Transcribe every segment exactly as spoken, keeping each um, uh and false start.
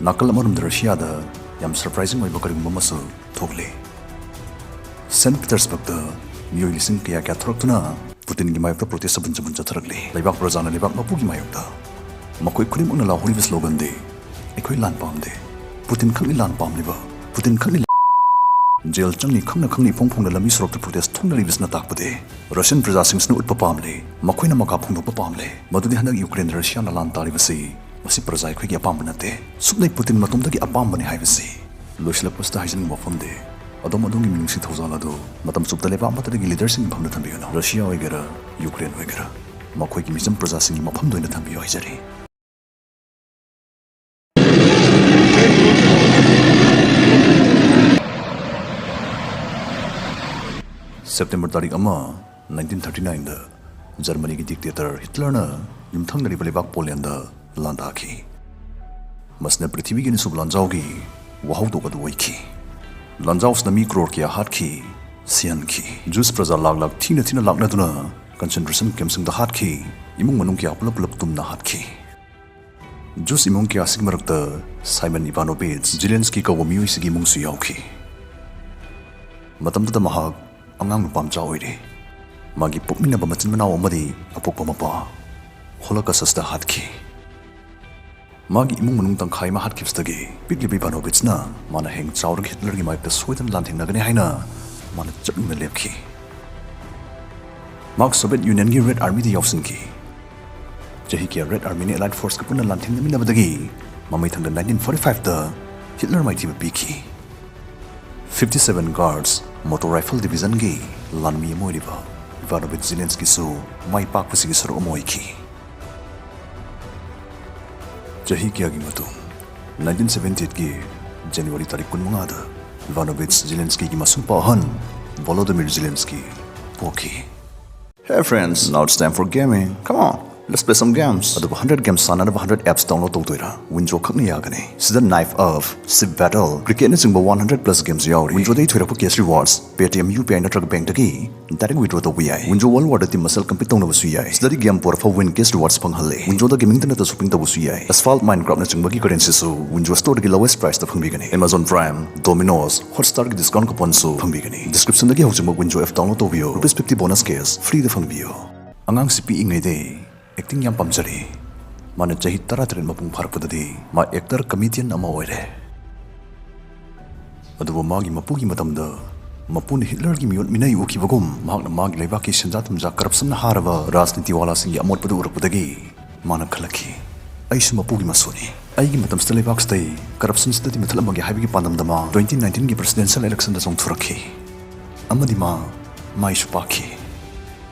ꯅꯥꯀꯜ ꯑꯃꯔꯣꯝꯗ ꯔꯁꯤꯌꯥꯗ ꯌꯥꯝ ꯁꯔꯄ꯭ꯔꯥꯏꯖꯤꯡ ꯑꯣꯏꯕ ꯀꯔꯤꯒꯨꯝꯕ ꯑꯃꯁꯨ ꯊꯣꯛꯂꯤ꯫ ꯁꯦꯟ ꯄꯤꯇꯔꯁꯕꯔꯒꯇ ꯃꯤꯑꯣꯏ ꯂꯤꯁꯤꯡ ꯀꯌꯥ ꯀꯌꯥ ꯊꯣꯔꯛꯇꯨꯅ ꯄꯨꯇꯤꯟꯒꯤ ꯃꯥꯌꯣꯛꯇ ꯄ꯭ꯔꯣꯇꯦꯁ ꯆꯕꯨꯟ ꯆꯕꯨꯟ ꯆꯠꯊꯔꯛꯂꯤ꯫ ꯂꯩꯕꯥꯛ ꯄ꯭ꯔꯖꯥꯅ ꯂꯩꯕꯥꯛ ꯃꯄꯨꯒꯤ ꯃꯥꯌꯣꯛꯇ ꯃꯈꯣꯏ ꯈꯨꯗꯤꯡꯃꯛꯅ ꯂꯥꯎꯍꯧꯔꯤꯕ ꯁ꯭ꯂꯣꯒꯟꯗꯤ, "ꯑꯩꯈꯣꯏ ꯂꯥꯟ ꯄꯥꯝꯗꯦ, ꯄꯨꯇꯤꯟ ꯈꯛꯅꯤ ꯂꯥꯟ ꯄꯥꯝꯂꯤꯕ, ꯄꯨꯇꯤꯟ ꯈꯛꯅꯤ ꯂ-" ꯖꯦꯜ ꯆꯪꯅꯤ ꯈꯪꯅ ꯈꯪꯅ ꯏꯐꯣꯡ ꯐꯣꯡꯅ ꯂꯝꯕꯤ ꯁꯣꯔꯣꯛꯇ ꯄ꯭ꯔꯣꯇꯦꯁ ꯊꯣꯛꯅꯔꯤꯕꯁꯤꯅ ꯇꯥꯛꯄꯗꯤ ꯔꯁꯤꯌꯟ ꯄ꯭ꯔꯖꯥꯁꯤꯡꯁꯤꯅ ꯎꯠꯄ ꯄꯥꯝꯂꯤ, ꯃꯈꯣꯏꯅ ꯃꯀꯥ ꯐꯣꯡꯗꯣꯛꯄ ꯄꯥꯝꯂꯤ꯫ ꯃꯗꯨꯗꯤ ꯍꯟꯗꯛ ꯌꯨꯀ꯭ꯔꯦꯟꯗ ꯔꯁꯤꯌꯥꯅ ꯂꯥꯟ ꯇꯥꯔꯤꯕꯁꯤ ꯃꯁꯤ ꯄ꯭ꯔꯖꯥ ꯑꯩꯈꯣꯏꯒꯤ ꯑꯄꯥꯝꯕ ꯅꯠꯇꯦ꯫ ꯁꯨꯞꯅꯩ ꯄꯨꯇꯤꯟ ꯃꯇꯣꯝꯗꯒꯤ ꯑꯄꯥꯝꯕꯅꯤ ꯍꯥꯏꯕꯁꯤ꯫ ꯂꯣꯏꯁꯤꯜꯂꯛꯄꯁꯤꯗ ꯍꯥꯏꯖꯅꯤꯡꯕ ꯋꯥꯐꯝꯗꯤ, ꯑꯗꯣꯝ ꯑꯗꯣꯝꯒꯤ ꯃꯤꯅꯨꯡꯁꯤ ꯊꯧꯖꯥꯜ ꯑꯗꯨ ꯃꯇꯝ ꯆꯨꯞꯇ ꯂꯩꯕꯥꯛ ꯑꯃꯠꯇꯗꯒꯤ ꯂꯤꯗꯔꯁꯤꯡꯒꯤ ꯃꯐꯝꯗ ꯊꯝꯕꯤꯒꯅꯨ꯫ ꯔꯁꯤꯌꯥ ꯑꯣꯏꯒꯦꯔꯥ, ꯌꯨꯀ꯭ꯔꯦꯟ ꯑꯣꯏꯒꯦꯔꯥ, ꯃꯈꯣꯏꯒꯤ ꯃꯤꯆꯝ ꯄ꯭ꯔꯖꯥꯁꯤꯡꯒꯤ ꯃꯐꯝꯗ ꯑꯣꯏꯅ ꯊꯝꯕꯤꯌꯨ ꯍꯥꯏꯖꯔꯤ꯫ ꯁꯦꯞꯇꯦꯝꯕꯔ ꯇꯥꯔꯤꯛ ꯑꯃ, ꯅꯥꯏꯟꯇꯤꯟ ꯊꯥꯔꯇꯤ ꯅꯥꯏꯟꯗ ꯖꯔꯃꯅꯤꯒꯤ ꯗꯤꯛꯇꯦꯇꯔ ꯍꯤꯠꯂꯔꯅ ꯌꯨꯝꯊꯪꯅꯔꯤꯕ ꯂꯩꯕꯥꯛ ꯄꯣꯂꯦꯟꯗ ꯂꯥꯟꯗꯥꯈꯤ꯫ ꯃꯁꯤꯅ ꯄ꯭ꯔꯤꯊꯤꯕꯤꯒꯤ ꯑꯅꯤꯁꯨꯕ ꯂꯥꯟꯖꯥꯎꯒꯤ ꯋꯥꯍꯧꯗꯣꯛ ꯑꯗꯨ ꯑꯣꯏꯈꯤ꯫ ꯂꯥꯟꯖꯥꯎꯁꯤꯅ ꯃꯤ ꯀ꯭ꯔꯣꯔ ꯀꯌꯥ ꯍꯥꯠꯈꯤ, ꯁꯤꯍꯟꯈꯤ꯫ ꯖꯨꯁ ꯄ꯭ꯔꯖꯥ ꯂꯥꯛ ꯂꯥꯛ ꯊꯤꯅ ꯊꯤꯅ ꯂꯥꯛꯅꯗꯨꯅ ꯀꯟꯁꯦꯟꯇ꯭ꯔꯦꯁꯟ ꯀꯦꯝꯞꯁꯤꯡꯗ ꯍꯥꯠꯈꯤ꯫ ꯏꯃꯨꯡ ꯃꯅꯨꯡ ꯀꯌꯥ ꯄꯨꯂꯞ ꯄꯨꯂꯞ ꯇꯨꯝꯅ ꯍꯥꯠꯈꯤ꯫ ꯖꯨꯁ ꯏꯃꯨꯡ ꯀꯌꯥꯁꯤꯒꯤ ꯃꯔꯛꯇ ꯁꯥꯏꯃꯟ ꯏꯚꯥꯅꯣꯚꯤꯆ ꯖꯤꯂꯦꯟꯁꯀꯤ ꯀꯧꯕ ꯃꯤꯑꯣꯏꯁꯤꯒꯤ ꯏꯃꯨꯡꯁꯨ ꯌꯥꯎꯈꯤ꯫ ꯃꯇꯝꯗꯨꯗ ꯃꯍꯥꯛ ꯑꯉꯥꯡ ꯅꯨꯄꯥ ꯃꯆꯥ ꯑꯣꯏꯔꯤ꯫ ꯃꯥꯒꯤ ꯄꯣꯛꯃꯤꯟꯅꯕ ꯃꯆꯤꯟ ꯃꯅꯥꯎ ꯑꯃꯗꯤ ꯑꯄꯣꯛꯄ ꯃꯄꯥ ꯍꯣꯂꯣꯀꯁꯇ ꯍꯥꯠꯈꯤ꯫ ꯃꯥꯒꯤ ꯏꯃꯨꯡ ꯃꯅꯨꯡ ꯇꯪꯈꯥꯏ ꯑꯃ ꯍꯥꯠꯈꯤꯕꯁꯤꯗꯒꯤ ꯄꯤꯛꯂꯤꯕ ꯏꯚꯥꯅꯣꯚꯤꯆꯅ ꯃꯥꯅ ꯍꯌꯦꯡ ꯆꯥꯎꯔꯒ ꯍꯤꯠꯂꯔꯒꯤ ꯃꯥꯌꯣꯛꯇ ꯁꯣꯏꯗꯅ ꯂꯥꯟꯊꯦꯡꯅꯒꯅꯤ ꯍꯥꯏꯅ ꯃꯥꯅ ꯆꯞ ꯌꯨꯡꯅ ꯂꯦꯞꯈꯤ꯫ ꯃꯍꯥꯛ ꯁꯣꯚꯤꯌꯦꯠ ꯌꯨꯅꯤꯌꯟꯒꯤ ꯔꯦꯗ ꯑꯥꯔꯃꯤꯗ ꯌꯥꯎꯁꯤꯟꯈꯤ꯫ ꯆꯍꯤ ꯀꯌꯥ ꯔꯦꯗ ꯑꯥꯔꯃꯤꯅ ꯑꯦꯂꯥꯏꯠ ꯐꯣꯔꯁꯀ ꯄꯨꯟꯅ ꯂꯥꯟꯊꯦꯡꯅꯃꯤꯟꯅꯕꯗꯒꯤ ꯃꯃꯩꯊꯪꯗ ꯅꯥꯏꯟꯇꯤꯟ ꯐꯣꯔꯇꯤ ꯐꯥꯏꯚꯇ ꯍꯤꯠꯂꯔ ꯃꯥꯏꯊꯤꯕ ꯄꯤꯈꯤ꯫ ꯐꯤꯐꯇꯤ ꯁꯚꯦꯟ ꯒꯥꯔꯗꯁ ꯃꯣꯇꯣꯔ ꯔꯥꯏꯐꯜ ꯗꯤꯚꯤꯖꯟꯒꯤ ꯂꯥꯟꯃꯤ ꯑꯃ ꯑꯣꯏꯔꯤꯕ ꯏꯚꯥꯅꯣꯚꯤꯆ ꯖꯤꯂꯦꯟꯁꯀꯤꯁꯨ ꯃꯥꯏ ꯄꯥꯛꯄꯁꯤꯒꯤ ꯁꯔꯨꯛ ꯑꯃ ꯑꯣꯏꯈꯤ꯫ ꯆꯍꯤ ꯀꯌꯥꯒꯤ ꯃꯇꯨꯡ, ꯅꯥꯏꯟꯇꯤꯟ ꯁꯚꯦꯟꯇꯤ ꯑꯩꯠꯀꯤ ꯖꯅꯋꯥꯔꯤ ꯇꯥꯔꯤꯛ ꯀꯨꯟꯃꯉꯥꯗ ꯏꯚꯥꯅꯣꯚꯤꯆ ꯖꯤꯂꯦꯟꯁꯀꯤꯒꯤ ꯃꯁꯨꯡꯄꯥ ꯑꯍꯟ ꯚꯣꯂꯣꯗꯤꯃꯤꯔ ꯖꯤꯂꯦꯟꯁꯀꯤ ꯄꯣꯛꯈꯤ꯫ Hey friends, now it's time for gaming. Come on. Let's play some games. ꯑꯗꯨꯕꯨ hundred games ꯁꯥꯟꯅꯅꯕ hundred apps download ꯇꯧꯗꯣꯏꯔꯥ? Winjo ꯈꯛꯅ ꯌꯥꯒꯅꯤ꯫ ꯁꯤꯗ Knife Up, Sip Battle, Cricket ꯅꯆꯤꯡꯕ one hundred plus games ꯌꯥꯎꯔꯤ꯫ Winjo ꯗꯒꯤ ꯊꯣꯏꯔꯛꯄ cash rewards, Paytm, U P I ꯅꯠꯇ꯭ꯔꯒ bank ꯇꯒꯤ direct withdraw ꯇꯧꯕ ꯌꯥꯏ꯫ Winjo World War ꯗ team ꯃꯁꯦꯜ compete ꯇꯧꯅꯕꯁꯨ ꯌꯥꯏ꯫ ꯁꯤꯗꯗꯤ game ꯄꯣꯔ ꯐꯥꯎ win cash rewards ꯐꯪꯍꯜꯂꯦ꯫ Winjo ꯗ gaming ꯇ ꯅꯠꯇ shopping ꯇꯧꯕꯁꯨ ꯌꯥꯏ꯫ Asphalt, Minecraft ꯅꯆꯤꯡꯕꯒꯤ currency ꯁꯨ Winjo Store ꯗꯒꯤ lowest price ꯇ ꯐꯪꯕꯤꯒꯅꯤ꯫ Amazon Prime, Domino's, Hotstar ꯒꯤ discount coupon ꯁꯨ ꯐꯪꯕꯤꯒꯅꯤ꯫ Description ꯗꯒꯤ ꯍꯧꯖꯤꯛꯃꯛ Winjo app download ꯇꯧꯕꯤꯌꯨ꯫ Rupees fifty bonus cash free ꯗ ꯐꯪꯕꯤꯌꯨ꯫ ꯑꯉꯥꯡꯁꯤ ꯄꯤꯛꯏꯉꯩꯗꯩ acting ꯌꯥꯝ ꯄꯥꯝꯖꯔꯛꯏ꯫ ꯃꯥꯅ ꯆꯍꯤ ꯇꯔꯥꯇꯔꯦꯠ ꯃꯄꯨꯡ ꯐꯥꯔꯛꯄꯗꯗꯤ ꯃꯥ actor comedian ꯑꯃ ꯑꯣꯏꯔꯦ꯫ ꯑꯗꯨꯕꯨ ꯃꯥꯒꯤ ꯃꯄꯨꯒꯤ ꯃꯇꯝꯗ ꯃꯄꯨꯅ ꯍꯤꯠꯂꯔꯒꯤ ꯃꯤꯑꯣꯠ ꯃꯤꯅꯩ ꯎꯈꯤꯕꯒꯨꯝ, ꯃꯍꯥꯛꯅ ꯃꯥꯒꯤ ꯂꯩꯕꯥꯛꯀꯤ ꯁꯦꯟꯖꯥ ꯊꯨꯝꯖꯥ corruption ꯅ ꯍꯥꯔꯕ ꯔꯥꯖꯅꯤꯇꯤꯋꯥꯂꯥꯁꯤꯡꯒꯤ ꯑꯃꯣꯠꯄꯗꯨ ꯎꯔꯛꯄꯗꯒꯤ ꯃꯥꯅ ꯈꯜꯂꯛꯈꯤ, "ꯑꯩꯁꯨ ꯃꯄꯨꯒꯤ ꯃꯁꯨꯅꯤ꯫ ꯑꯩꯒꯤ ꯃꯇꯝꯁꯤꯗ ꯂꯩꯕꯥꯛꯁꯤꯗꯩ corruption ꯁꯤꯗꯗꯤ ꯃꯨꯊꯠꯂꯝꯃꯒꯦ" ꯍꯥꯏꯕꯒꯤ ꯄꯥꯟꯗꯝꯗ ꯃꯥ twenty nineteen ꯒꯤ presidential election ꯗ ꯆꯣꯡꯊꯣꯔꯛꯈꯤ꯫ ꯑꯃꯗꯤ ꯃꯥ ꯃꯥꯏꯁꯨ ꯄꯥꯛꯈꯤ꯫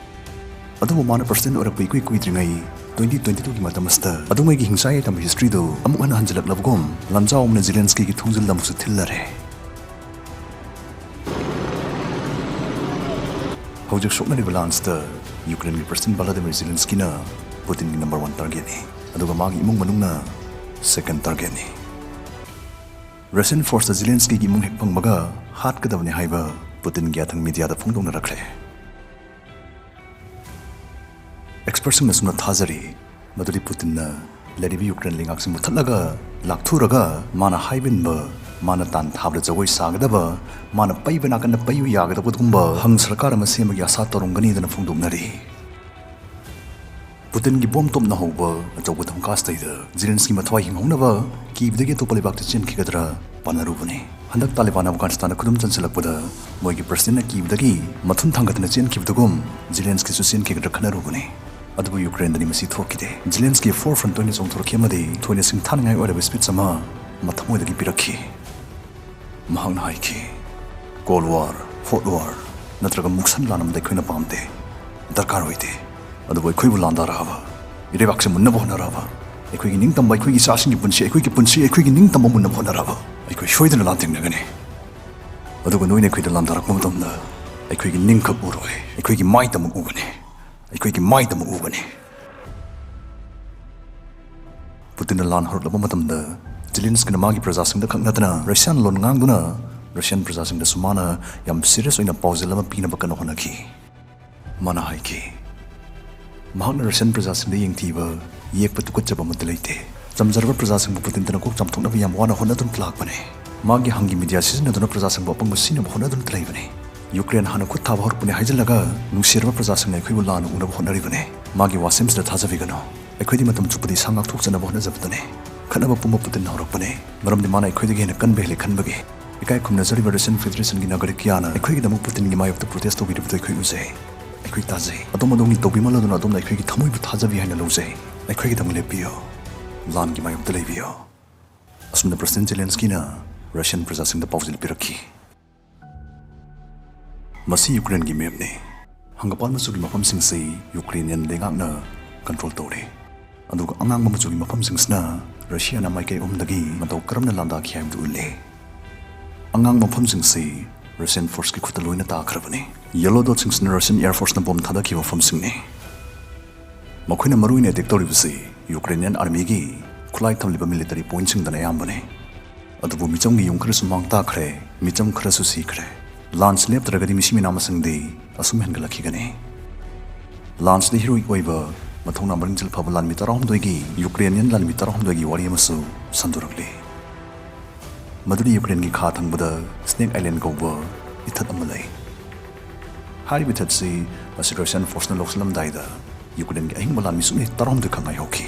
ꯑꯗꯨꯕꯨ ꯃꯥꯅ president ꯑꯣꯏꯔꯛꯄ ꯏꯀꯨꯏ ꯀꯨꯏꯗ꯭ꯔꯤꯉꯩ twenty twenty two ꯒꯤ ꯃꯇꯝ ꯑꯁꯤꯗ ꯑꯗꯨꯉꯩꯒꯤ ꯍꯤꯡꯁꯥ ꯌꯥꯏꯇꯝꯕ history ꯗꯨ ꯑꯃꯨꯛ ꯍꯟꯅ ꯍꯟꯖꯤꯜꯂꯛꯂꯕꯒꯨꯝ, ꯂꯥꯟꯖꯥꯎ ꯑꯃꯅ ꯖꯦꯂꯦꯟꯁꯀꯤꯒꯤ ꯊꯣꯡꯖꯤꯜꯗ ꯑꯃꯨꯛꯁꯨ ꯊꯤꯜꯂꯔꯦ꯫ ꯍꯧꯖꯤꯛ ꯁꯣꯛꯅꯔꯤꯕ ꯂꯥꯟꯁꯤꯗ ꯌꯨꯀ꯭ꯔꯦꯟꯒꯤ president ꯚꯂꯥꯗꯤꯃꯤꯔ ꯖꯦꯂꯦꯟꯁꯀꯤꯅ ꯄꯨꯇꯤꯟꯒꯤ number one target ꯅꯤ, ꯑꯗꯨꯒ ꯃꯥꯒꯤ ꯏꯃꯨꯡ ꯃꯅꯨꯡꯅ second target ꯅꯤ꯫ Russian force ꯇ ꯖꯦꯂꯦꯟꯁꯀꯤꯒꯤ ꯏꯃꯨꯡ ꯍꯦꯛ ꯐꯪꯕꯒ ꯍꯥꯠꯀꯗꯕꯅꯤ ꯍꯥꯏꯕ ꯄꯨꯇꯤꯟꯒꯤ ꯌꯥꯊꯪ media ꯗ ꯐꯣꯡꯗꯣꯛꯅꯔꯛꯈ꯭ꯔꯦ꯫ Expert ꯁꯤꯡꯅ ꯁꯨꯝꯅ ꯊꯥꯖꯔꯤ, ꯃꯗꯨꯗꯤ ꯄꯨꯇꯤꯟꯅ ꯂꯩꯔꯤꯕ ꯌꯨꯀ꯭ꯔꯦꯟ ꯂꯩꯉꯥꯛꯁꯤ ꯃꯨꯠꯊꯠꯂꯒ ꯂꯥꯛꯊꯨꯔꯒ ꯃꯥꯅ ꯍꯥꯏꯕ ꯏꯟꯕ, ꯃꯥꯅ ꯇꯥꯟ ꯊꯥꯕꯗ ꯖꯒꯣꯏ ꯁꯥꯒꯗꯕ, ꯃꯥꯅ ꯄꯩꯕ ꯅꯥꯀꯟꯗ ꯄꯩꯌꯨ ꯌꯥꯒꯗꯕꯒꯨꯝꯕ ꯍꯪ ꯁꯔꯀꯥꯔ ꯑꯃ ꯁꯦꯝꯕꯒꯤ ꯑꯥꯁꯥ ꯇꯧꯔꯝꯒꯅꯤꯗꯅ ꯐꯣꯡꯗꯣꯛꯅꯔꯤ꯫ ꯄꯨꯇꯤꯟꯒꯤ ꯕꯣꯝ ꯇꯣꯞꯅ ꯍꯧꯕ ꯑꯆꯧꯕ ꯙꯝꯀꯥꯁꯤꯗꯩꯗ ꯖꯦꯂꯦꯟꯁꯀꯤ ꯃꯊ꯭ꯋꯥꯏ ꯍꯤꯡꯍꯧꯅꯕ ꯀꯤꯕꯗꯒꯤ ꯑꯇꯣꯞꯄ ꯂꯩꯕꯥꯛꯇ ꯆꯦꯟꯈꯤꯒꯗ꯭ꯔꯥ ꯄꯥꯅꯔꯨꯕꯅꯤ꯫ ꯍꯟꯗꯛ ꯇꯥꯂꯤꯕꯥꯟ ꯑꯐꯒꯥꯅꯤꯁꯇꯥꯟꯗ ꯈꯨꯗꯨꯝ ꯆꯟꯁꯤꯜꯂꯛꯄꯗ ꯃꯣꯏꯒꯤ president ꯅ ꯀꯤꯕꯗꯒꯤ ꯃꯊꯨꯟ ꯊꯥꯡꯒꯠꯇꯅ ꯆꯦꯟꯈꯤꯕꯗꯒꯨꯝ ꯖꯦꯂꯦꯟꯁꯀꯤꯁꯨ ꯆꯦꯟꯈꯤꯒꯗ꯭ꯔꯥ ꯈꯟꯅꯔꯨꯕꯅꯤ꯫ ꯑꯗꯨꯕꯨ ꯌꯨꯀ꯭ꯔꯦꯟꯗꯗꯤ ꯃꯁꯤ ꯊꯣꯛꯈꯤꯗꯦ꯫ ꯖꯦꯂꯦꯟꯁꯀꯤ forefront ꯑꯣꯏꯅ ꯆꯣꯡꯊꯣꯔꯛꯈꯤ ꯑꯃꯗꯤ ꯊꯣꯏꯅ ꯁꯤꯡꯊꯥꯅꯤꯡꯉꯥꯏ ꯑꯣꯏꯔꯕ speech ꯑꯃ ꯃꯊꯃꯣꯏꯗꯒꯤ ꯄꯤꯔꯛꯈꯤ꯫ ꯃꯍꯥꯛꯅ ꯍꯥꯏꯈꯤ, "Cold War, Hot War, ꯅꯠꯇ꯭ꯔꯒ ꯃꯨꯛꯁꯟ ꯂꯥꯟ ꯑꯃꯗ ꯑꯩꯈꯣꯏꯅ ꯄꯥꯝꯗꯦ, ꯗꯔꯀꯥꯔ ꯑꯣꯏꯗꯦ꯫ ꯑꯗꯨꯕꯨ ꯑꯩꯈꯣꯏꯕꯨ ꯂꯥꯟꯗꯥꯔꯛꯑꯕ, ꯏꯔꯩꯕꯥꯛꯁꯦ ꯃꯨꯟꯅꯕ ꯍꯣꯠꯅꯔꯛꯑꯕ, ꯑꯩꯈꯣꯏꯒꯤ ꯅꯤꯡꯇꯝꯕ, ꯑꯩꯈꯣꯏꯒꯤ ꯏꯆꯥꯁꯤꯡꯒꯤ ꯄꯨꯟꯁꯤ, ꯑꯩꯈꯣꯏꯒꯤ ꯄꯨꯟꯁꯤ, ꯑꯩꯈꯣꯏꯒꯤ ꯅꯤꯡꯇꯝꯕ ꯃꯨꯟꯅꯕ ꯍꯣꯠꯅꯔꯛꯑꯕ, ꯑꯩꯈꯣꯏ ꯁꯣꯏꯗꯅ ꯂꯥꯟꯊꯦꯡꯅꯒꯅꯤ꯫ ꯑꯗꯨꯒ ꯅꯣꯏꯅ ꯑꯩꯈꯣꯏꯗ ꯂꯥꯟꯗꯥꯔꯛꯄ ꯃꯇꯝꯗ ꯑꯩꯈꯣꯏꯒꯤ ꯅꯤꯡꯈꯛ ꯎꯔꯣꯏ, ꯑꯩꯈꯣꯏꯒꯤ ꯃꯥꯏꯇꯃꯛ ꯎꯒꯅꯤ, ꯑꯩꯈꯣꯏꯒꯤ ꯃꯥꯏꯇꯃꯛ ꯎꯒꯅꯤ"꯫ ꯄꯨꯇꯤꯟꯅ ꯂꯥꯟ ꯍꯧꯔꯛꯂꯕ ꯃꯇꯝꯗ ꯖꯤꯂꯤꯟꯁꯀꯤꯅ ꯃꯥꯒꯤ ꯄ꯭ꯔꯖꯥꯁꯤꯡꯗ ꯈꯛ ꯅꯠꯇꯅ ꯔꯁꯤꯌꯥꯟ ꯂꯣꯟ ꯉꯥꯡꯗꯨꯅ ꯔꯁꯤꯌꯥꯟ ꯄ꯭ꯔꯖꯥꯁꯤꯡꯗꯁꯨ ꯃꯥꯅ ꯌꯥꯝ ꯁꯤꯔꯤꯌꯁ ꯑꯣꯏꯅ ꯄꯥꯎꯖꯦꯜ ꯑꯃ ꯄꯤꯅꯕ ꯀꯟꯅ ꯍꯣꯠꯅꯈꯤ꯫ ꯃꯥꯅ ꯍꯥꯏꯈꯤ, ꯃꯍꯥꯛꯅ ꯔꯁꯤꯌꯥꯟ ꯄ꯭ꯔꯖꯥꯁꯤꯡꯗ ꯌꯦꯡꯊꯤꯕ, ꯌꯦꯛꯄ, ꯇꯨꯀꯠꯆꯕ ꯑꯃꯠꯇ ꯂꯩꯇꯦ꯫ ꯆꯝꯖꯔꯕ ꯄ꯭ꯔꯖꯥꯁꯤꯡꯕꯨ ꯄꯨꯇꯤꯟꯇꯅ ꯀꯣꯛ ꯆꯥꯝꯊꯣꯛꯅꯕ ꯌꯥꯝ ꯋꯥꯅ ꯍꯣꯠꯅꯗꯨꯅ ꯂꯥꯛꯄꯅꯦ꯫ ꯃꯥꯒꯤ ꯍꯪꯒꯤ ꯃꯤꯗꯤꯌꯥ ꯁꯤꯖꯤꯟꯅꯗꯨꯅ ꯄ꯭ꯔꯖꯥꯁꯤꯡꯕꯨ ꯑꯄꯪꯕ ꯁꯤꯖꯤꯟꯅꯕ ꯍꯣꯠꯅꯗꯨꯅ ꯂꯩꯕꯅꯤ꯫ ꯌꯨꯀ꯭ꯔꯦꯟ ꯍꯥꯟꯅ ꯈꯨꯠ ꯊꯥꯕ ꯍꯧꯔꯛꯄꯅꯤ ꯍꯥꯏꯖꯤꯜꯂꯒ ꯅꯨꯡꯁꯤꯔꯕ ꯄ꯭ꯔꯖꯥꯁꯤꯡꯅ ꯑꯩꯈꯣꯏꯕꯨ ꯂꯥꯟꯅ ꯎꯅꯕ ꯍꯣꯠꯅꯔꯤꯕꯅꯤ꯫ ꯃꯥꯒꯤ ꯋꯥꯁꯦꯝꯁꯤꯗ ꯊꯥꯖꯕꯤꯒꯅꯨ꯫ ꯑꯩꯈꯣꯏꯗꯤ ꯃꯇꯝ ꯆꯨꯞꯄꯗꯤ ꯏꯁꯥ ꯉꯥꯛꯊꯣꯛꯆꯅꯕ ꯍꯣꯠꯅꯖꯕꯗꯨꯅꯤ꯫ ꯈꯠꯅꯕ ꯄꯨꯝꯕ ꯄꯨꯇꯤꯟꯅ ꯍꯧꯔꯛꯄꯅꯤ, ꯃꯔꯝꯗꯤ ꯃꯥꯅ ꯑꯩꯈꯣꯏꯗꯒꯤ ꯍꯦꯟꯅ ꯀꯟꯕ ꯍꯦꯜꯂꯤ ꯈꯟꯕꯒꯤ꯫ ꯏꯀꯥꯏ ꯈꯨꯝꯅꯖꯔꯤꯕ ꯔꯁꯤꯌꯟ ꯐꯦꯗꯔꯦꯁꯟꯒꯤ ꯅꯥꯒꯔꯤꯛ ꯀꯌꯥꯅ ꯑꯩꯈꯣꯏꯒꯤꯗꯃꯛ ꯄꯨꯇꯤꯟꯒꯤ ꯃꯥꯌꯣꯛꯇ ꯄ꯭ꯔꯣꯇꯦꯁ ꯇꯧꯕꯤꯔꯤꯕꯗꯨ ꯑꯩꯈꯣꯏ ꯎꯖꯩ, ꯑꯩꯈꯣꯏ ꯇꯥꯖꯩ꯫ ꯑꯗꯣꯝ ꯑꯗꯣꯝꯒꯤ ꯇꯧꯕꯤꯃꯜ ꯑꯗꯨꯅ ꯑꯗꯣꯝꯅ ꯑꯩꯈꯣꯏꯒꯤ ꯊꯃꯣꯏꯕꯨ ꯊꯥꯖꯕꯤ ꯍꯥꯏꯅ ꯂꯧꯖꯩ꯫ ꯑꯩꯈꯣꯏꯒꯤꯗꯃꯛ ꯂꯦꯞꯄꯤꯌꯨ, ꯂꯥꯟꯒꯤ ꯃꯥꯌꯣꯛꯇ ꯂꯩꯕꯤꯌꯨ꯫ ꯑꯁꯨꯝꯅ ꯄ꯭ꯔꯁꯤꯗꯦꯟ ꯖꯦꯂꯦꯟꯁꯀꯤꯅ ꯔꯁꯤꯌꯟ ꯄ꯭ꯔꯖꯥꯁꯤꯡꯗ ꯄꯥꯎꯖꯦꯜ ꯄꯤꯔꯛꯈꯤ꯫ ꯃꯁꯤ ꯌꯨꯀ꯭ꯔꯦꯟꯒꯤ ꯃꯦꯞꯅꯤ꯫ ꯍꯪꯒꯄꯥꯜ ꯃꯆꯨꯒꯤ ꯃꯐꯝꯁꯤꯡꯁꯤ ꯌꯨꯀ꯭ꯔꯦꯅꯤꯌꯟ ꯂꯩꯉꯥꯛꯅ ꯀꯟꯇ꯭ꯔꯣꯜ ꯇꯧꯔꯤ, ꯑꯗꯨꯒ ꯑꯉꯥꯡꯕ ꯃꯆꯨꯒꯤ ꯃꯐꯝꯁꯤꯡꯁꯤꯅ ꯔꯁꯤꯌꯥꯅ ꯃꯥꯏꯀꯩ ꯑꯍꯨꯝꯗꯒꯤ ꯃꯇꯧ ꯀꯔꯝꯅ ꯂꯥꯟꯗꯥꯈꯤ ꯍꯥꯏꯕꯗꯨ ꯎꯠꯂꯤ꯫ ꯑꯉꯥꯡꯕ ꯃꯐꯝꯁꯤꯡꯁꯤ ꯔꯁꯤꯌꯟ ꯐꯣꯔꯁꯀꯤ ꯈꯨꯠꯇ ꯂꯣꯏꯅ ꯇꯥꯈ꯭ꯔꯕꯅꯤ꯫ ꯌꯦꯂꯣ ꯗꯣꯠꯁꯤꯡꯁꯤꯅ ꯔꯁꯤꯌꯟ ꯑꯦꯌꯔ ꯐꯣꯔꯁꯅ ꯕꯣꯝ ꯊꯥꯗꯈꯤꯕ ꯃꯐꯝꯁꯤꯡꯅꯤ꯫ ꯃꯈꯣꯏꯅ ꯃꯔꯨꯑꯣꯏꯅ ꯑꯦꯇꯦꯛ ꯇꯧꯔꯤꯕꯁꯤ ꯌꯨꯀ꯭ꯔꯦꯅꯤꯌꯟ ꯑꯥꯔꯃꯤꯒꯤ ꯈꯨꯠꯂꯥꯏ ꯊꯝꯂꯤꯕ ꯃꯤꯂꯤꯇꯔꯤ ꯄꯣꯏꯟꯠꯁꯤꯡꯗꯅ ꯑꯌꯥꯝꯕꯅꯤ꯫ ꯑꯗꯨꯕꯨ ꯃꯤꯆꯝꯒꯤ ꯌꯨꯝ ꯈꯔꯁꯨ ꯃꯥꯡ ꯇꯥꯛꯈ꯭ꯔꯦ, ꯃꯤꯆꯝ ꯈꯔꯁꯨ ꯁꯤꯈ꯭ꯔꯦ꯫ ꯂꯥꯟꯁꯤ ꯂꯦꯞꯇ꯭ꯔꯒꯗꯤ ꯃꯤꯁꯤ ꯃꯤꯅꯥ ꯃꯁꯤꯡꯗꯤ ꯑꯁꯨꯝ ꯍꯦꯟꯒꯠꯂꯛꯈꯤꯒꯅꯤ꯫ ꯂꯥꯟꯁꯤꯗ ꯍꯤꯔꯣꯏꯛ ꯑꯣꯏꯕ ꯃꯊꯧꯅꯥ ꯃꯔꯤꯡꯖꯦꯜ ꯐꯕ ꯂꯥꯟꯃꯤ ꯇꯔꯥꯍꯨꯝꯗꯣꯏꯒꯤ, ꯌꯨꯀ꯭ꯔꯦꯅꯤꯌꯟ ꯂꯥꯟꯃꯤ ꯇꯔꯥꯍꯨꯝꯗꯣꯏꯒꯤ ꯋꯥꯔꯤ ꯑꯃꯁꯨ ꯁꯟꯗꯣꯔꯛꯂꯤ꯫ ꯃꯗꯨꯗꯤ ꯌꯨꯀ꯭ꯔꯦꯟꯒꯤ ꯈꯥ ꯊꯪꯕꯗ ꯁ꯭ꯅꯦꯛ ꯑꯥꯏꯂꯦꯟ ꯀꯧꯕ ꯏꯊꯠ ꯑꯃ ꯂꯩ꯫ ꯍꯥꯏꯔꯤꯕ ꯏꯊꯠꯁꯤ ꯑꯁꯤ ꯔꯁꯤꯌꯟ ꯐꯣꯔꯁꯅ ꯂꯧꯁꯤꯜꯂꯝꯗꯥꯏꯗ ꯌꯨꯀ꯭ꯔꯦꯟꯒꯤ ꯑꯍꯤꯡꯕ ꯂꯥꯟꯃꯤ ꯁꯨꯞꯅꯩ ꯇꯔꯥꯍꯨꯝꯗꯣꯏ ꯈꯛ ꯉꯥꯏꯍꯧꯈꯤ꯫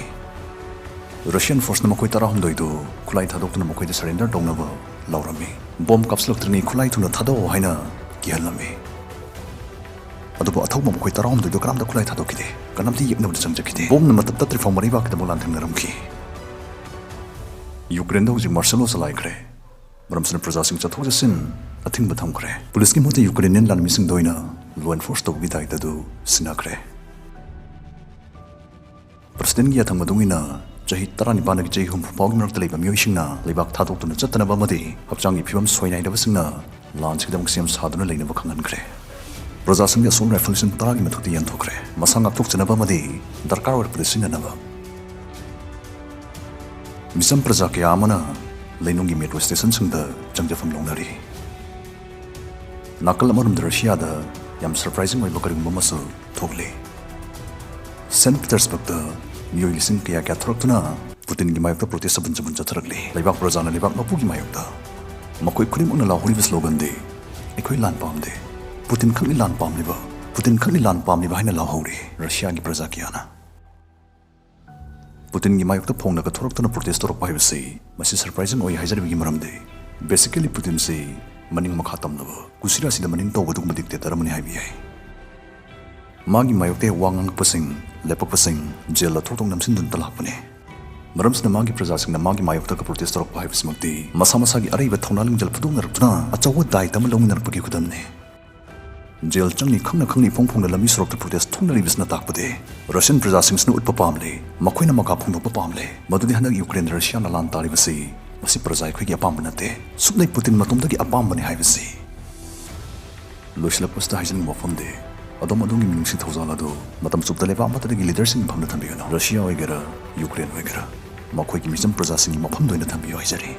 ꯔꯁꯤꯌꯟ ꯐꯣꯔꯁꯅ ꯃꯈꯣꯏ ꯇꯔꯥꯍꯨꯝꯗꯣꯏꯗꯨ ꯈꯨꯠꯂꯥꯏ ꯊꯥꯗꯣꯛꯇꯨꯅ ꯃꯈꯣꯏꯗ ꯁꯔꯦꯟꯗꯔ ꯇꯧꯅꯕ ꯂꯧꯔꯝꯃꯤ꯫ ꯕꯣꯝ ꯀꯥꯞꯁꯤꯜꯂꯛꯇ꯭ꯔꯤꯉꯩ ꯈꯨꯠꯂꯥꯏ ꯊꯨꯅ ꯊꯥꯗꯣꯛꯑꯣ ꯍꯥꯏꯅ ꯀꯤꯍꯜꯂꯝꯃꯤ꯫ ꯑꯗꯨꯕꯨ ꯑꯊꯧꯕ ꯃꯈꯣꯏ ꯇꯔꯥꯍꯨꯝꯗꯣꯏꯗꯨ ꯀꯅꯥꯝꯇ ꯈꯨꯠꯂꯥꯏ ꯊꯥꯗꯣꯛꯈꯤꯗꯦ, ꯀꯅꯥꯝꯇ ꯌꯦꯛꯅꯕꯗ ꯆꯪꯖꯈꯤꯗꯦ꯫ ꯕꯣꯝꯅ ꯃꯇꯝ ꯇꯠꯇ꯭ꯔꯤꯐꯥꯎ ꯃꯔꯩꯕꯥꯛꯀꯤꯗꯃꯛ ꯂꯥꯟꯊꯦꯡꯅꯔꯝꯈꯤ꯫ ꯌꯨꯀ꯭ꯔꯦꯟꯗ ꯍꯧꯖꯤꯛ ꯃꯥꯔꯁꯦꯜ ꯂꯣ ꯆꯂꯥꯏꯈ꯭ꯔꯦ꯫ ꯃꯔꯝꯁꯤꯅ ꯄ꯭ꯔꯖꯥꯁꯤꯡ ꯆꯠꯊꯣꯛ ꯆꯠꯁꯤꯟ ꯑꯊꯤꯡꯕ ꯊꯝꯈ꯭ꯔꯦ꯫ ꯄꯨꯂꯤꯁꯀꯤ ꯃꯍꯨꯠꯇ ꯌꯨꯀ꯭ꯔꯦꯅꯤꯌꯟ ꯂꯥꯟꯃꯤꯁꯤꯡꯗ ꯑꯣꯏꯅ ꯂꯣ ꯑꯦꯟꯐꯣꯔꯁ ꯇꯧꯕꯒꯤ ꯗꯥꯏꯇ ꯑꯗꯨ ꯁꯤꯟꯅꯈ꯭ꯔꯦ꯫ ꯄ꯭ꯔꯁꯤꯗꯦꯟꯒꯤ ꯌꯥꯊꯪ ꯃꯇꯨꯡ ꯏꯟꯅ ꯆꯍꯤ ꯇꯔꯥꯅꯤꯄꯥꯟꯗꯒꯤ ꯆꯍꯤ ꯍꯨꯝꯐꯨ ꯐꯥꯎꯒꯤ ꯃꯔꯛꯇ ꯂꯩꯕ ꯃꯤꯑꯣꯏꯁꯤꯡꯅ ꯂꯩꯕꯥꯛ ꯊꯥꯗꯣꯛꯇꯨꯅ ꯆꯠꯇꯅꯕ ꯑꯃꯗꯤ ꯍꯛꯆꯥꯡꯒꯤ ꯐꯤꯕꯝ ꯁꯣꯏꯅꯥꯏꯗꯕꯁꯤꯡꯅ ꯂꯥꯟꯁꯤꯒꯤꯗꯃꯛ ꯁꯦꯝ ꯁꯥꯗꯨꯅ ꯂꯩꯅꯕ ꯈꯪꯍꯟꯈ꯭ꯔꯦ꯫ ꯄ꯭ꯔꯖꯥꯁꯤꯡꯒꯤ ꯑꯁꯣꯜ ꯔꯥꯏꯐꯜꯁꯤꯡ ꯇꯔꯥꯒꯤ ꯃꯊꯛꯇ ꯌꯦꯟꯊꯣꯛꯈ꯭ꯔꯦ, ꯃꯁꯥ ꯉꯥꯛꯊꯣꯛꯆꯅꯕ ꯑꯃꯗꯤ ꯗꯔꯀꯥꯔ ꯑꯣꯏꯔꯛꯄꯗ ꯁꯤꯖꯤꯟꯅꯅꯕ꯫ ꯃꯤꯆꯝ ꯄ꯭ꯔꯖꯥ ꯀꯌꯥ ꯑꯃꯅ ꯂꯩꯅꯨꯡꯒꯤ ꯃꯦꯇ꯭ꯔꯣ ꯁ꯭ꯇꯦꯁꯟꯁꯤꯡꯗ ꯆꯪꯖꯐꯝ ꯂꯧꯅꯔꯤ꯫ ꯅꯥꯀꯜ ꯑꯃꯔꯣꯝꯗ ꯔꯁꯤꯌꯥꯗ ꯌꯥꯝ ꯁꯔꯄ꯭ꯔꯥꯏꯖꯤꯡ ꯑꯣꯏꯕ ꯀꯔꯤꯒꯨꯝꯕ ꯑꯃꯁꯨ ꯊꯣꯛꯂꯤ꯫ ꯁꯦꯟꯠ ꯄꯤꯇꯔꯁꯕꯔꯒꯇ ꯃꯤꯑꯣꯏ ꯂꯤꯁꯤꯡ ꯀꯌꯥ ꯀꯌꯥ ꯊꯣꯔꯛꯇꯨꯅ ꯄꯨꯇꯤꯟꯒꯤ ꯃꯥꯌꯣꯛꯇ ꯄ꯭ꯔꯣꯇꯦꯁ ꯆꯕꯨꯟ ꯆꯕꯨꯟ ꯆꯠꯊꯔꯛꯂꯤ꯫ ꯂꯩꯕꯥꯛ ꯄ꯭ꯔꯖꯥꯅ ꯂꯩꯕꯥꯛ ꯃꯄꯨꯒꯤ ꯃꯥꯌꯣꯛꯇ꯫ ꯃꯈꯣꯏ ꯈꯨꯗꯤꯡꯃꯛꯅ ꯂꯥꯎꯍꯧꯔꯤꯕ ꯁ꯭ꯂꯣꯒꯟꯗꯤ, "ꯑꯩꯈꯣꯏ ꯂꯥꯟ ꯄꯥꯝꯗꯦ꯫ ꯄꯨꯇꯤꯟ ꯈꯛꯅꯤ ꯂꯥꯟ ꯄꯥꯝꯂꯤꯕ꯫ ꯄꯨꯇꯤꯟ ꯈꯛꯅꯤ ꯂꯥꯟ ꯄꯥꯝꯂꯤꯕ" ꯍꯥꯏꯅ ꯂꯥꯎꯍꯧꯔꯤ ꯔꯁꯤꯌꯥꯒꯤ ꯄ꯭ꯔꯖꯥ ꯀꯌꯥꯅ꯫ ꯄꯨꯇꯤꯟꯒꯤ ꯃꯥꯌꯣꯛꯇ ꯐꯣꯡꯂꯒ ꯊꯣꯔꯛꯇꯨꯅ ꯄ꯭ꯔꯣꯇꯦꯁ ꯇꯧꯔꯛꯄ ꯍꯥꯏꯕꯁꯤ ꯃꯁꯤ ꯁꯔꯄ꯭ꯔꯥꯏꯖꯤꯡ ꯑꯣꯏ ꯍꯥꯏꯖꯔꯤꯕꯒꯤ ꯃꯔꯝꯗꯤ, ꯕꯦꯁꯤꯀꯦꯂꯤ ꯄꯨꯇꯤꯟꯁꯤ ꯃꯅꯤꯡ ꯃꯈꯥ ꯇꯝꯂꯕ, ꯀꯨꯁꯤꯔꯥꯁꯤꯗ ꯃꯅꯤꯡ ꯇꯧꯕ ꯑꯗꯨꯒꯨꯝꯕ ꯗꯤꯛꯇꯦꯇꯔ ꯑꯃꯅꯤ ꯍꯥꯏꯕ ꯌꯥꯏ꯫ ꯃꯥꯒꯤ ꯃꯥꯌꯣꯛꯇ ꯋꯥ ꯉꯥꯡꯂꯛꯄꯁꯤꯡ, ꯂꯦꯞꯄꯛꯄꯁꯤꯡ ꯖꯦꯜꯗ ꯊꯣꯛ ꯊꯣꯛ ꯅꯝꯁꯤꯟꯗꯨꯅꯇ ꯂꯥꯛꯄꯅꯤ꯫ ꯃꯔꯝꯁꯤꯅ ꯃꯥꯒꯤ ꯄ꯭ꯔꯖꯥꯁꯤꯡꯅ ꯃꯥꯒꯤ ꯃꯥꯌꯣꯛꯇꯒ ꯄ꯭ꯔꯣꯇꯦꯁ ꯇꯧꯔꯛꯄ ꯍꯥꯏꯕꯁꯤꯃꯛꯇꯤ ꯃꯁꯥ ꯃꯁꯥꯒꯤ ꯑꯔꯩꯕ ꯊꯧꯅꯥ ꯂꯤꯡꯖꯦꯜ ꯐꯨꯗꯣꯛꯅꯔꯛꯇꯨꯅ ꯑꯆꯧꯕ ꯗꯥꯏꯇ ꯑꯃ ꯂꯧꯃꯤꯟꯅꯔꯛꯄꯒꯤ ꯈꯨꯗꯝꯅꯤ꯫ ꯖꯦꯜ ꯆꯪꯅꯤ ꯈꯪꯅ ꯈꯪꯅ ꯏꯐꯣꯡ ꯐꯣꯡꯅ ꯂꯝꯕꯤ ꯁꯣꯔꯣꯛꯇ ꯄ꯭ꯔꯣꯇꯦꯁ ꯊꯣꯛꯅꯔꯤꯕꯁꯤꯅ ꯇꯥꯛꯄꯗꯤ ꯔꯁꯤꯌꯟ ꯄ꯭ꯔꯖꯥꯁꯤꯡꯁꯤꯅ ꯎꯠꯄ ꯄꯥꯝꯂꯤ, ꯃꯈꯣꯏꯅ ꯃꯀꯥ ꯐꯣꯡꯗꯣꯛꯄ ꯄꯥꯝꯂꯤ, ꯃꯗꯨꯗꯤ ꯍꯟꯗꯛ ꯌꯨꯀ꯭ꯔꯦꯟꯗ ꯔꯁꯤꯌꯥꯅ ꯂꯥꯟ ꯇꯥꯔꯤꯕꯁꯤ ꯃꯁꯤ ꯄ꯭ꯔꯖꯥ ꯑꯩꯈꯣꯏꯒꯤ ꯑꯄꯥꯝꯕ ꯅꯠꯇꯦ, ꯁꯨꯞꯅꯩ ꯄꯨꯇꯤꯟ ꯃꯇꯣꯝꯗꯒꯤ ꯑꯄꯥꯝꯕꯅꯤ ꯍꯥꯏꯕꯁꯤ꯫ ꯂꯣꯏꯁꯤꯜꯂꯛꯄꯁꯤꯗ ꯍꯥꯏꯖꯅꯤꯡꯕ ꯋꯥꯐꯝꯗꯤ, ꯑꯗꯣꯝ ꯑꯗꯣꯝꯒꯤ ꯃꯤꯅꯨꯡꯁꯤ ꯊꯧꯖꯥꯜ ꯑꯗꯨ ꯃꯇꯝ ꯆꯨꯞꯇ ꯂꯩꯕꯥꯛ ꯑꯃꯠꯇꯗꯒꯤ ꯂꯤꯗꯔꯁꯤꯡꯒꯤ ꯃꯐꯝꯗ ꯊꯝꯕꯤꯒꯅꯨ꯫ ꯔꯁꯤꯌꯥ ꯑꯣꯏꯒꯦꯔꯥ, ꯌꯨꯀ꯭ꯔꯦꯟ ꯑꯣꯏꯒꯦꯔꯥ, ꯃꯈꯣꯏꯒꯤ ꯃꯤꯆꯝ ꯄ꯭ꯔꯖꯥꯁꯤꯡꯒꯤ ꯃꯐꯝꯗ ꯑꯣꯏꯅ ꯊꯝꯕꯤꯌꯨ ꯍꯥꯏꯖꯔꯤ꯫